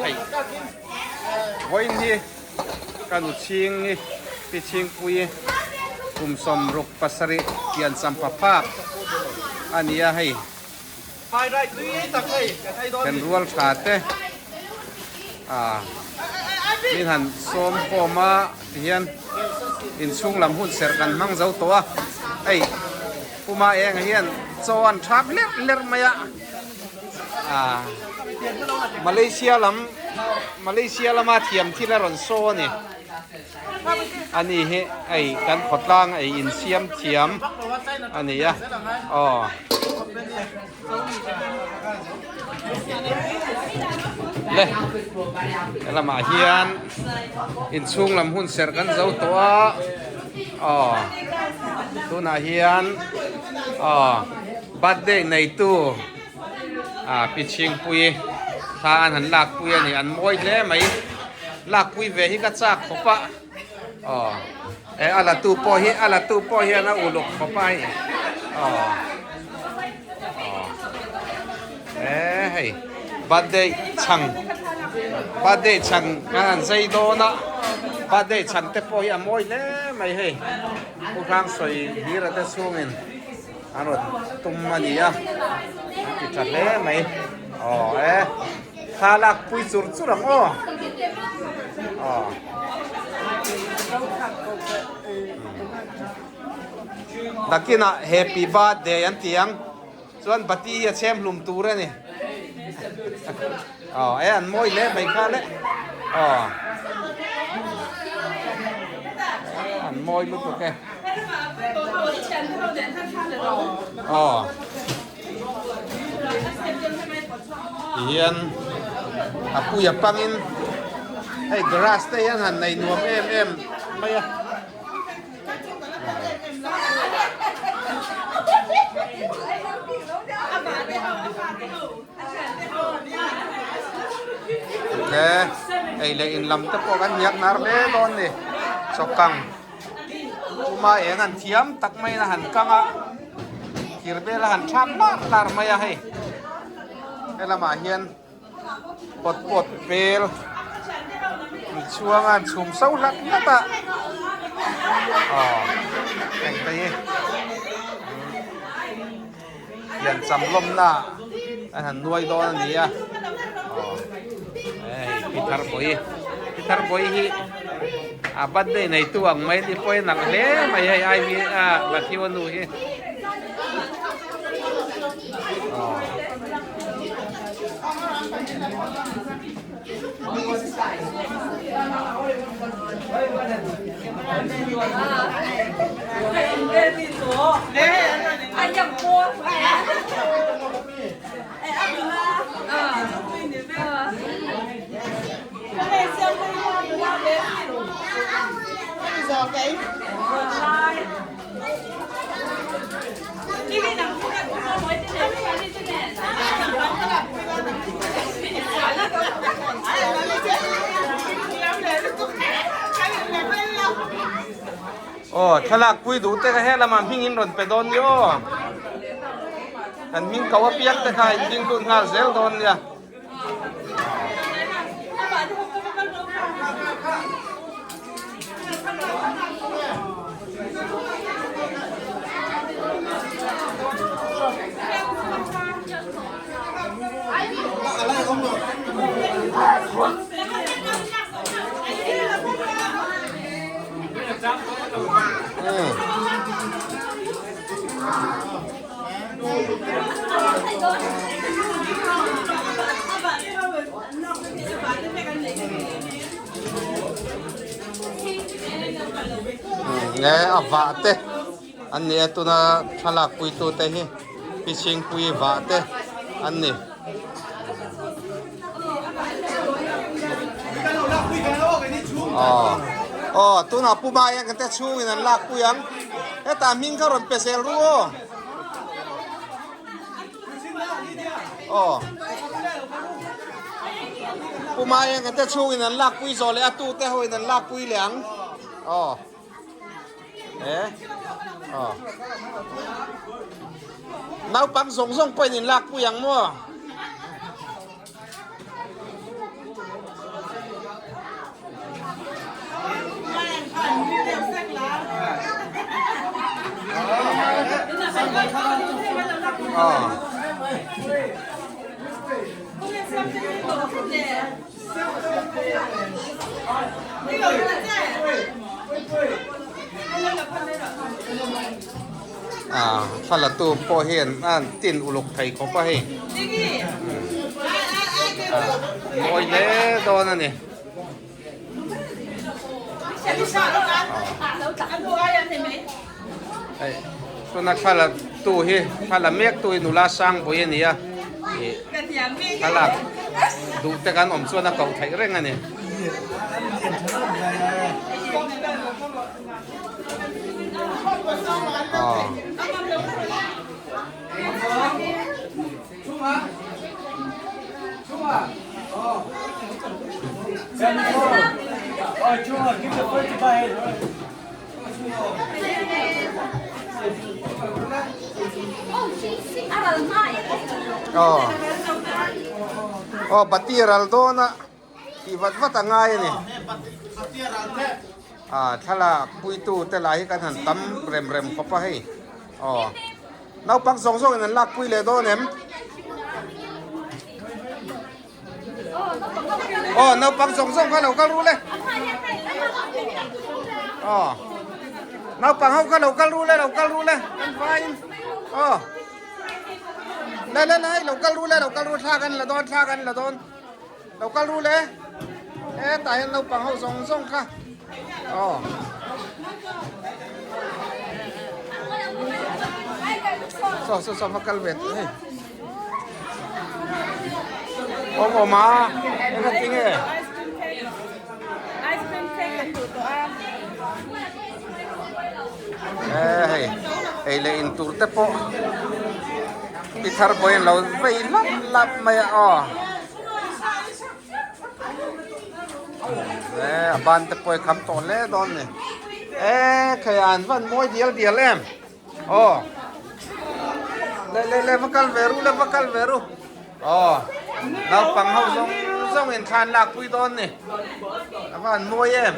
Hei vawiin hi ka nu chhing hi Pi Chhingpui kum 67 pian champha phak a ni a hei Kan rual tha te ah min han sawm khawm a tihian inchhung lam hun serh kan hmang zo tawh a hei puma engah hian chaw an thap lerh lerh mai a ah Malaysia lam Malaysia lama thiam thil a rawn saw a ni ani hi hei kan khawtlang ei insiam thiam a ni a aw. Le helamah hian inchhung lam hun serh kan zo tawh a aw tunah hian aw birthday neitu ah pi chhingpui thla an han lakpui a ni an mawi hle mai lakpui ve hi ka chak khawp a aw e a la tu pawh hi a la tu pawh hian a uluk khawp a hei aw aw e hei birthday chhang birthday chhang an han zai dawn a birthday chhang te pawh hi a mawi hle mai hei Pu Hrangsawi hira te chhungin an rawn tum a ni a an ti tha hle mai aw e thla lak pui chur chur ang aw aw nakinah happy birthday an ti ang chuan bati hi a chhem hlum tur a ni aw e an mawi hle mai kha le aw an mawi lutuk e aw tihian a puia pangin hei grass te hian han nei nuam em em mai a. Le ei leh in lam te pawh kan hiak nar hle dawn ni chawkang puma eng an thiam tak mai in a han kang a thir vel a han thap lar lar mai a hei helamah hian pawt pawt vel chhuang a an chhum so hlat hlat a aw heng te hi lian cham lawmna an han nuai dawn a ni a aw hei pi thar bawi pi thar bawi hi a birthday neitu ang mai ni pawhin a nalh hle mai hei ai hi a Matthew a nu hi aw. Aw thlalak pui duh te kha helamah hming in rawn pe dawn nia aw kan hming ko apiang te kha in ding lut nghal zel dawn nia. Nge a vah te an ni a tuna thlalak puitu te hi pi chhingpui vah te an ni. Aw aw tunah pu Mai ang te chhungin an lak pui ang hetah hming kha rawn pe zel ru aw aw pu Mai ang te chhungin an lak pui zawh leh a tu te ho in an lak pui leh ang aw. E aw naupang zawng zawng pawhin in lak pui ang maw? Ah thla la tu pawh hian a tin uluk thei khawp a hei mawi hle dawn a ni. Hei tuna thla la tu hi thla la mek tu hi nula Sangpui a ni a ih thlalak duh te kan awm chuan a koh theih reng a ni. Aw bati ral dawn a tih vat vat a ngai a ni ah thlalak puitu te lah hi kan han tam rem rem khawp a hei aw naupang zawng zawng in an lak pui leh dawn em aw naupang zawng zawng kha lo kal ru le aw naupang ho kha lo kal ru le lo kal ru le kan vaiin aw le le le hei lo kal ru le lo kal ru thla kan la dawn thla kan la dawn lo kal ru le hetah hian naupang ho zawng zawng kha aw saw saw saw va kal ve teh hei awm awm a eng a tinge e hei ei leh in tur te pawh pi thar pawhin an lo vei lap lap mai a aw e a ban te pawh hi kham tawh hle dawn a ni e khai an van mawi dial dial em aw le le le va kal ve ru le va kal ve ru aw naupang ho zawng zawng in thlan lak pui dawn ni a van mawi em.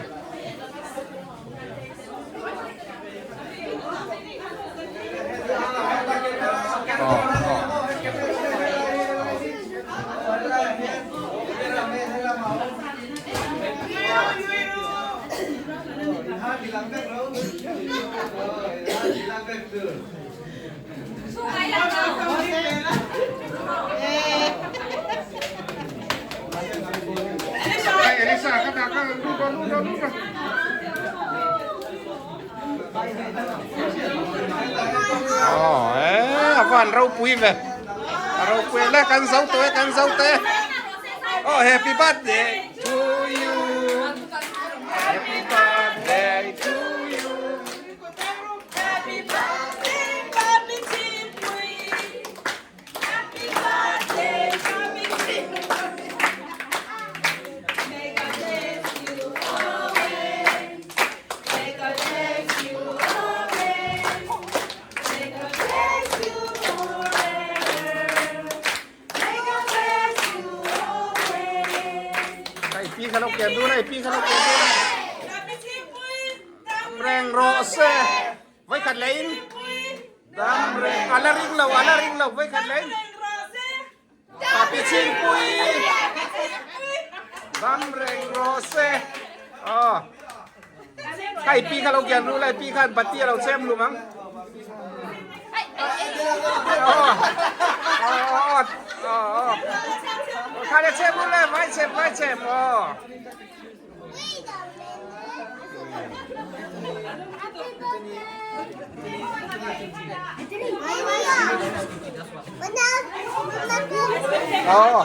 Elisa ka dah ka lut rawh lut rawh lut rawh. Aw eh a van ropui ve a ropui le kan zo tawh e kan zo tawh e aw happy birthday to you happy birthday to you Hei pi kha lo kian dun a hei pi kha lo kian dun a reng rawh se. Vawikhat leh in dam reng a la ring lo a la ring lo vawikhat leh in Papi Chhingpui dam reng rawh se aw hei pi kha lo kian ru lai pi khan bati a lo chhem hlum ang aw aw aw aw kha le chhem ru le vai chhem vai chhem aw. Aw.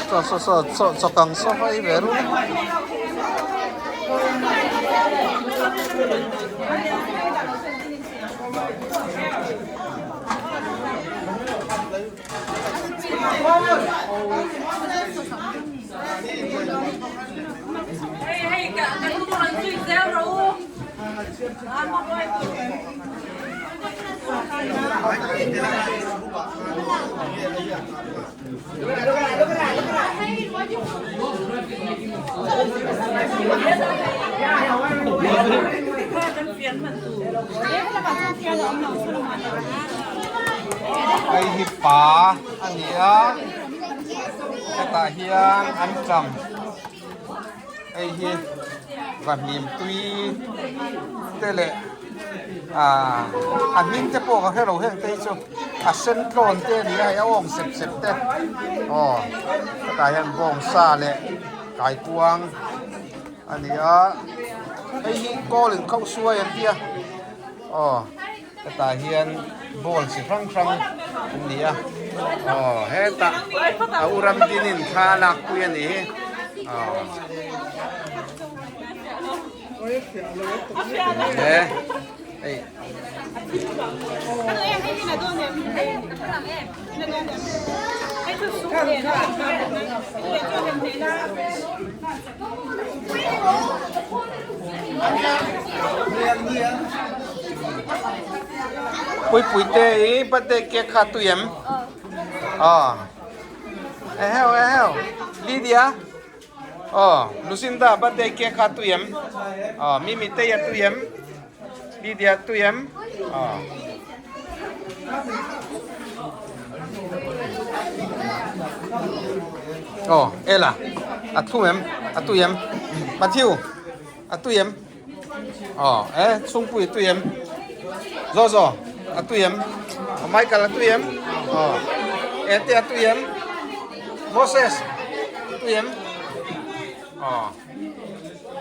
Saw saw saw chaw chaw kang saw kha ei ve ru. Hei hi pa a ni a hetah hian an tang hei hi vahlim tui te leh ah a hming te pawh ka hre lo heng te hi chu a sen tlawn te a ni a hei a awng sep sep te aw hetah hian bawngsa leh kaikuang a ni a hei hi kawl in khauh suai an tia aw hetah hian ball chi hrang hrang an ni a aw hetah a u ram dinin thla a lak pui a ni hi aw he hei. Puipui te i birthday cake kha tui em? Aw. Eheu eheu. Lydia. Aw, Lucinda birthday cake kha tui em? Aw, Mimi te a tui em? Lydia tui em? Aw. Aw, Ella, a thum em? A tui em? Matthew, a tui em? Aw, e, chhungpui a tui em? Zozo, a tui em? Michael a tui em? Aw, Ete a tui em? Moses, a tui em? Aw.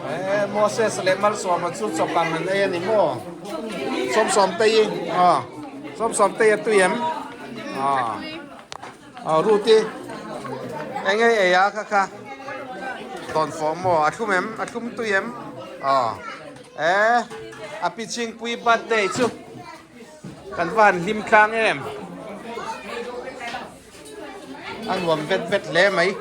Eh, Moses leh Malsawma chu chawpang an ei a ni maw? Sawmsawmtei aw Sawmsawmtei a tui em? Aw aw Ruth-i eng ei ei a kha kha dawnfawh maw a thlum em a thlum tui em? Aw eh a pi chhingpui birthday chu kan va han hlim tlang em? A nuam vet vet hle mai.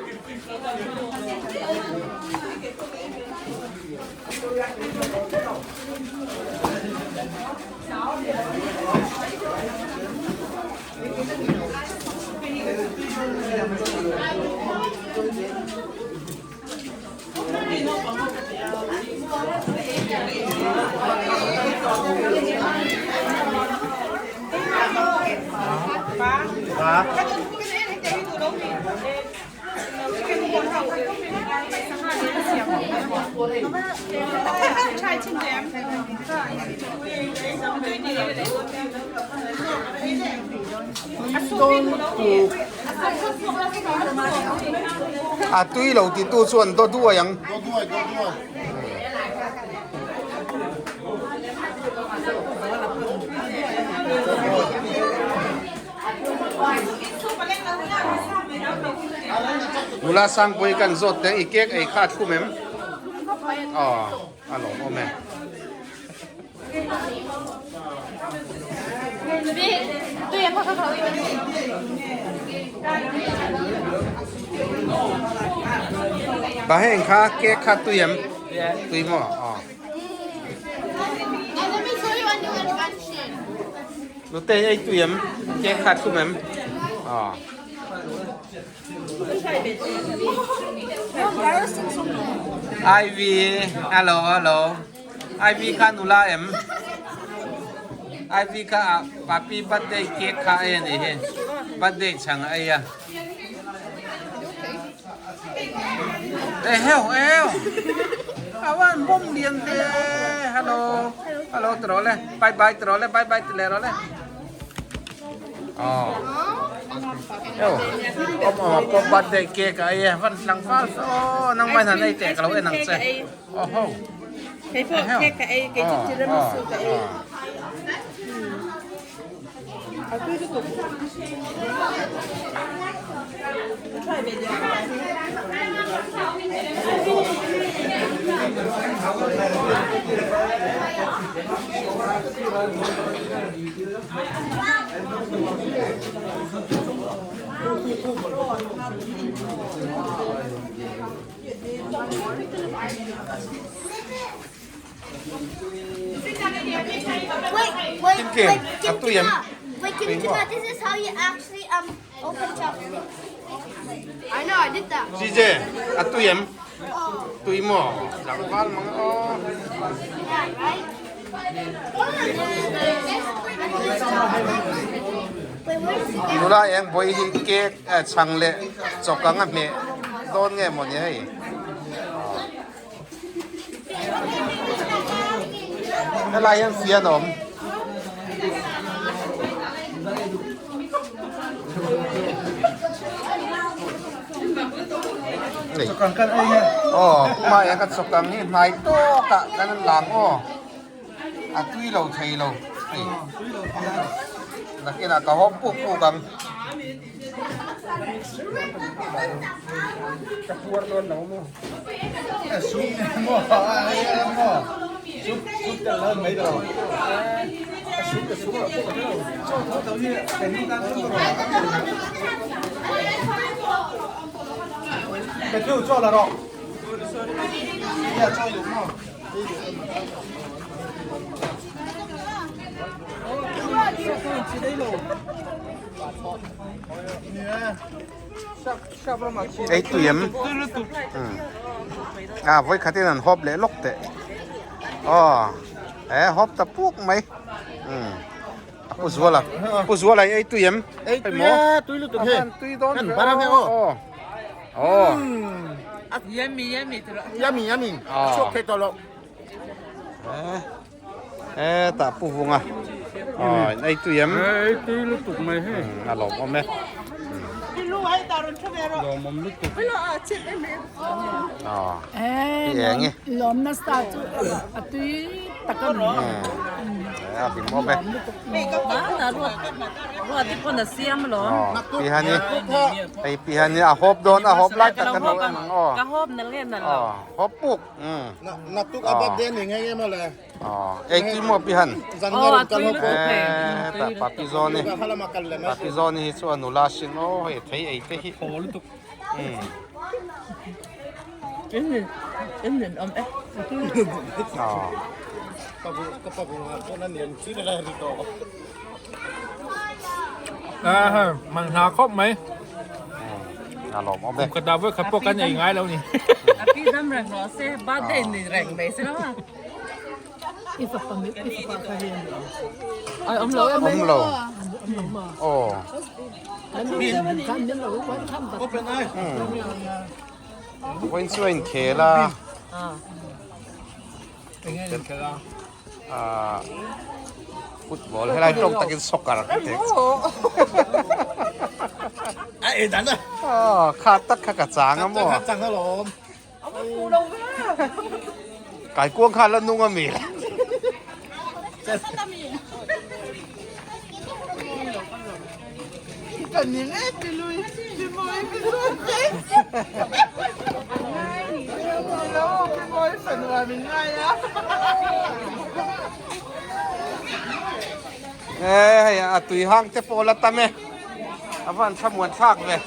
A tui lo ti tu chuan daw duai ang. Nula Sangpui kan zawt teh i cake ei kha a thlum em? Aw a lawm awm e. Ba heng kha cake kha tui em? Tui maw? Aw. Nute ei tui em? Cake kha thlum em? Aw. Ivy, hello, hello. Ivy kha nula em? Ivy kha ah papi birthday cake kha ei a nih hi. Birthday chhang a ei a. Eheu eheu awan bawm lian te hello hello ti rawh le bye bye ti rawh le bye bye ti leh rawh le aw eu awm awm a pawh birthday cake a ei a van tlangval saw aw nangmah hian han ei teh ka lo en ang che aw ho eheu aw aw. Kim Kim, a tui em? Tui maw? CJ, a tui em? Tui maw? Tlangval mang aw. Nula eng bawi hi cake chhang leh chawk ang a hmeh dawn nge maw ni hei? Helai hian fian a awm. Aw kuma eng ka chawkang hi hnai tawk ah kan an lang aw a tui lo thei lo hei nakinah ka hawp puk puk ang. Ka puar dawn lo maw? Soup maw? Maw? Soup soup tel lo mai lo. Soup ka soup a pawh lo. Chaw tho tho hi kan ni tan thung ro. Ka chu chaw la ro. Ya chaw lu maw? Ei tui em a vawi khat in an hawp leh lawk teh aw e hawp ta puk mai a pu zuala pu zuala ei tui em ei tui a tui lutuk he tui dawn kan bara nge aw aw yummy yummy yummy yummy chok thei tawh lo E tah pu vung a aw in ei tui em ei tui lutuk mai hei a lawmawm e lawmawm lutuk aw i eng i lawmna star chu a tui tak a ni a hlimawm e Ruat i pawn a siam alawm aw pihani hei pihani a hawp dawn a hawp lai tak kan lo en ang aw ka hawp nal nge nal lo aw hawp puk Naktuk a birthday ni nge nge maw le. Ei tui maw pi han. Zan nga rawn kal ho pawh. Eh ta papi zawn ni. Papi zawn hi chu a nula sin aw hei thei ei te hi. Thaw lutuk. In nin awm e. Ka pa bu nga pawh na nian chi la ri tawh. Ah man hna khawp mai. A lawm awm e. Ka da voi khat pawh kan ei ngai lo ni. A pi dam reng rawh se birthday ni reng mai se lo a. I fapa mi i fapa kha hi a ni. Ai awm lo em. Awm lo. Aw. Khan min lo khan Open eye. Vawiin chu a inkhel a. Ah football helai tawk takin soccer kan tih chu. A e dan a. Aw kha tak kha ka chang a maw. Kha chang alawm. Kaikuang kha la nung a mi le. E hei a tui hang te pawh la tam e a van thlamuan thlak ve.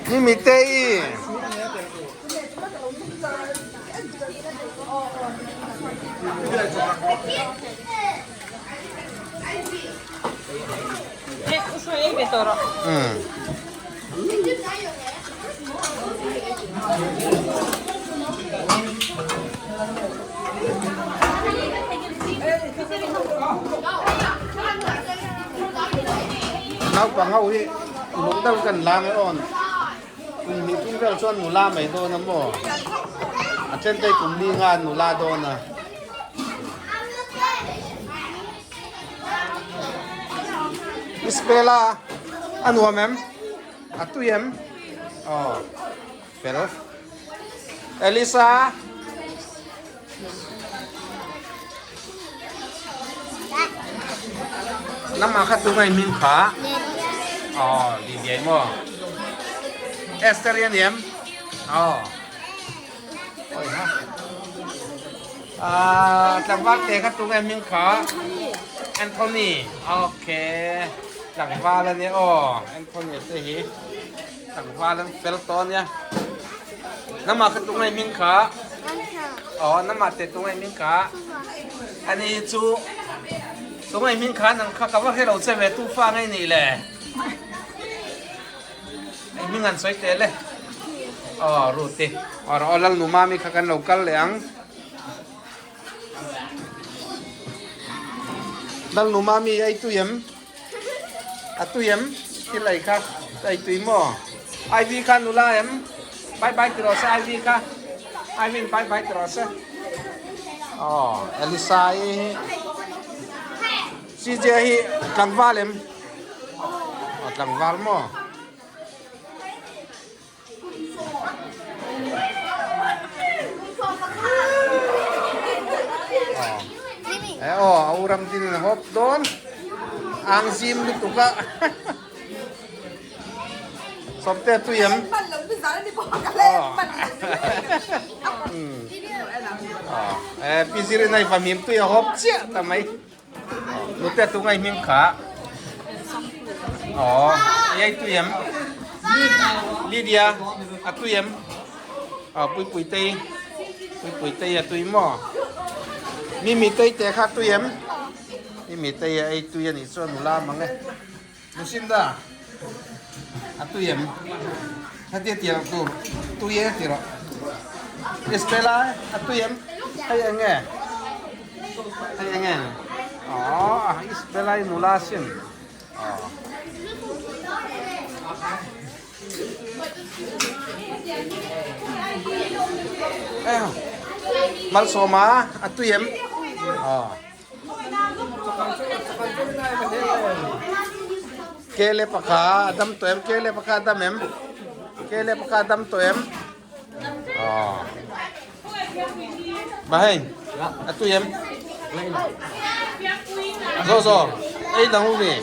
Ni mi te i. Naupang ho hi lung deuh kan lang e awn kum hnih tum vel chuan nula mai dawn a maw a then te kum li nga nula dawn a. Isabella a nuam em a tui em aw fel Elisa. Nangmah kha tu ngai min kha aw Lydia maw Esther i an em aw oi ha ah tlangval te kha tu ngai min kha Anthony okay tlangval ani aw Anthony te hi Tlangval an fel tawh ania. Namah kha tungai hming kha. Aw namah te tungai hming kha. Ani chu tungai hming kha nang kha ka va hre lo che ve tu fa ngei nih le. Ai hming an sawi tel e. Aw Ruth i. Aw rawh aw Lalnu Mami kha kan lo kal leh ang. Lalnu Mami ei tui em? A tui em? Thil ei kha ei tui maw? Ivy kha nula em? Bye bye ti rawh se Ivy kha. Ivy in bye bye ti rawh se. Aw Elisa i hi CJ hi tlangval em? Aw tlangval maw? Aw a u ram din in hawp dawn ang zim lutuk a sawmte tui em aw pi zirin a i va hmim tui a hawp chiah ta mai. Nute tu ngai hming kha. Aw, ei tui em? Lydia, a tui em? Aw, pui pui tei. Pui pui tei a tui maw? Mimi tei te kha tui em? Mimi tei a ei tui a nih chuan nula mang e. Lucinda, a tui em? Hetia tih loh tur tui e tih rawh. Estella, a tui em? Hei eng nge? Hei eng nge? Aww, Estella i nula asin. Aww. Malsawma, a tui em? Aww. Kele pakha a dam tawh em kele pakha a dam em kele pakha a dam tawh em aw ba hei a tui em zo zo ei dang u mi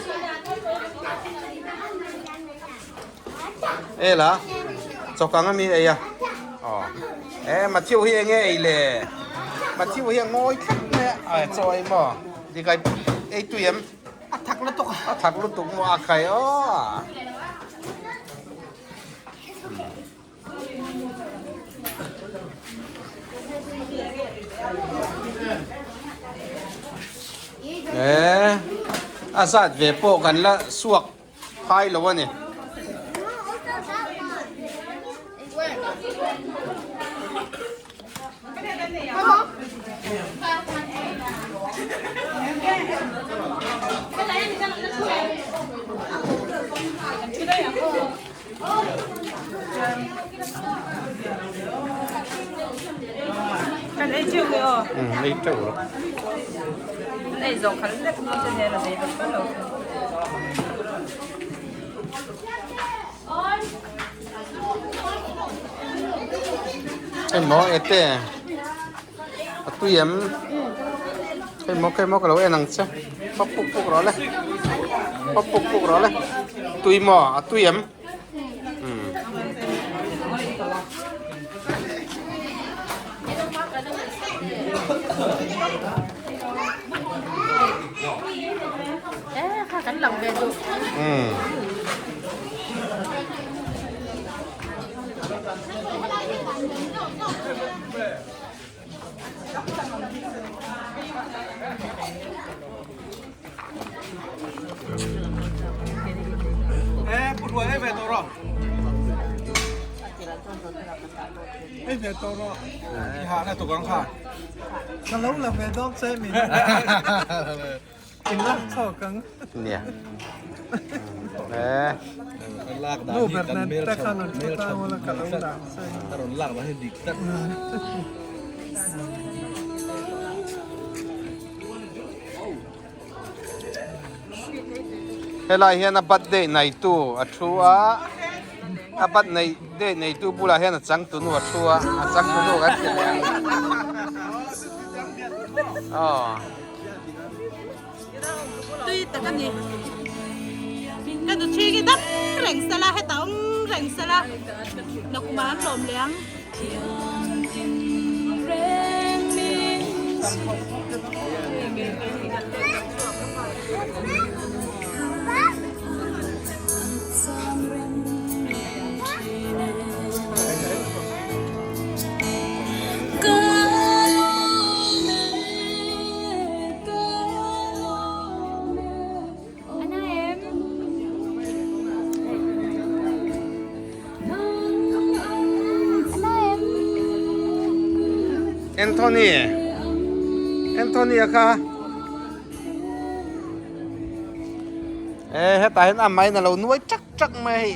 e la chawkang ami ei a aw e Matthew hi enge ei le Matthew hi a ngawi tlat mai a a chaw ei maw dikai ei tui em a thak lutuk a thak lutuk maw a khai aw. E a zat ve pawh kan la suak phai lo a ni. Ei teuh rawh. Hei maw ete a tui em hei maw hei maw ka lo en ang che pawp puk puk rawh le pawp puk puk rawh le tui maw a tui em umm. Umm. Nia. Eh. Helai hian a birthday neitu a thu a a birthday neitu bulah hian a changtunu a thu a a changtunu kan ti leh ang aw. Tui tak a ni. Ka nu thi khi dam reng sela heta awm reng sela nakum ah an lawm leh ang. Anthony Anthony a kha e hetah hian a main a lo nuai chak chak mai hei.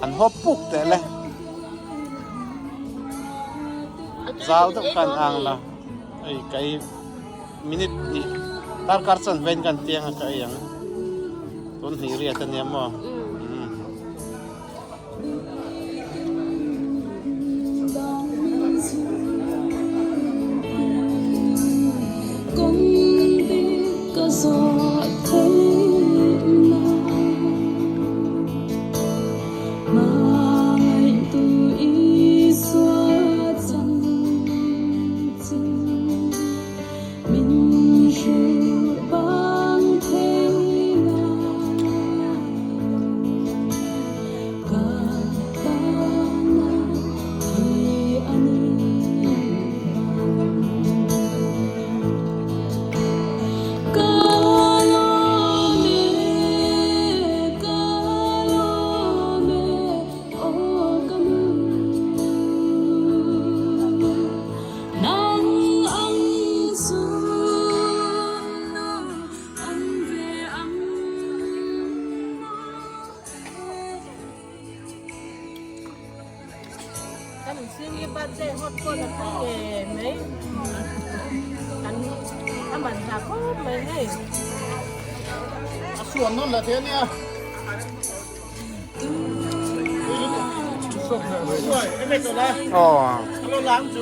An hawp puk teh le. Zau deuh khan ang la. Ei ka ei minute hnih darkar chan vein kan tiang a ka ei ang. Tun hnih riat ania maw.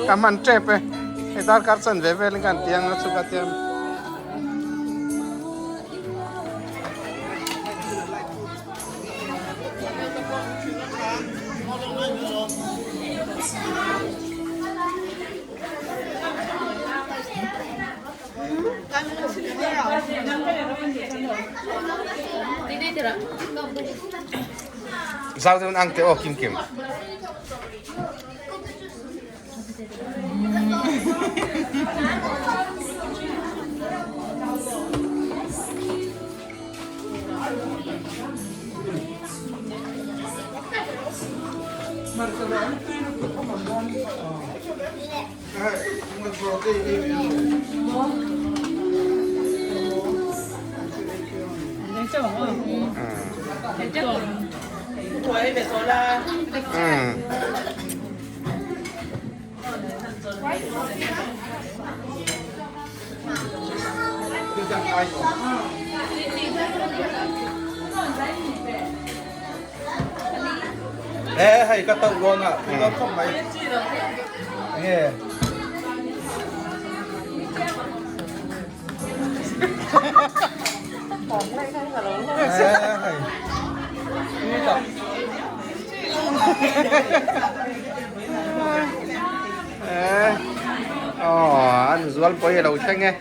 Ka hman tep e hei darkar chan ve velin khan tiang a chhuk a tiang. Zau deuhin ang teh aw Kim Kim. Ừ. Ê, hay cái tàu luôn à, nó không mấy. Nghe. Ê, hay. Ê. Ồ, anh zual pawh hi a lo thleng e.